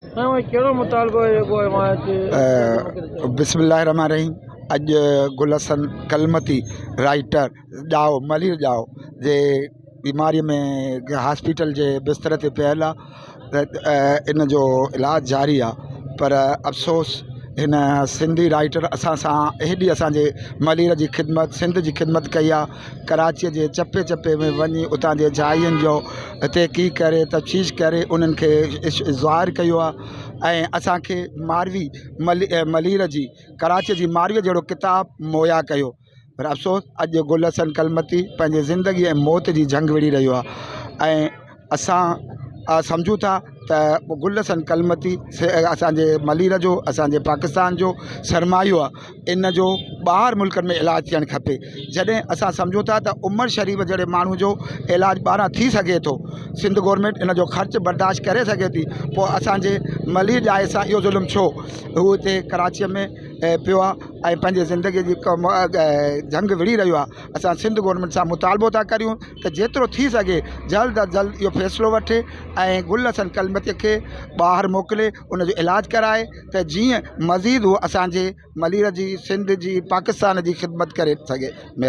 ڪهڙو مطالبو آهي جيڪو اوهان هتي بسم الله الرحمٰن الرحيم اڄ گل حسن ڪلمتي رائيٽر ڄائو ملير ڄائو جي بيماري ۾ هاسپيٽل جي بستر تي پيل آهي ته ان جو علاج جاري آهي پر افسوس هن سنڌي رائيٽر اسان سان هيڏي اسانجي ملير جي خدمت سنڌ جي خدمت ڪئي آهي ڪراچيءَ جي چپي چپي ۾ وڃي اتان جي جاين جو تحقيق ڪري تفتيش ڪري انهن کي ظاهر ڪيو آهي ۽ اسان کي ماروي ملير جي ڪراچيءَ جي مارويءَ جهڙو ڪتاب مهيا ڪيو پر افسوس اڄ گل حسن ڪلمتي پنهنجي زندگي ۽ موت جي جنگ وڙهي رهيو آهي ۽ اسان سمجهون ٿا ته گل حسن ڪلمتي اسانجي ملير جو اسانجي پاڪستان جو سرمايو آهي ان جو ٻاهر ملڪن ۾ علاج ٿيڻ کپي جڏهن اسان سمجهون ٿا ته عمر شريف جهڙي ماڻهو جو علاج ٻاهران ٿي سگهي ٿو سنڌ گورنمينٽ ان جو خرچ برداشت ڪري سگهي ٿي پوءِ اسانجي ملير ڄائي سان اهو ظلم ڇو هو هتي ڪراچيءَ ۾ پيو آهي ۽ پنهنجي زندگيءَ جي جنگ وڙهي رهيو آهي اسان سنڌ گورنمينٽ سان مطالبو ٿا ڪريون ته جيترو ٿي سگهي جلد از جلد اهو فيصلو وٺي ۽ گل حسن ڪلمتيءَ کي ٻاهر موڪلي ان جو علاج ڪرائي ته جيئن مزيد اهو اسان جي ملير جي سنڌ جي پاڪستان جي خدمت ڪري سگهي مهرباني.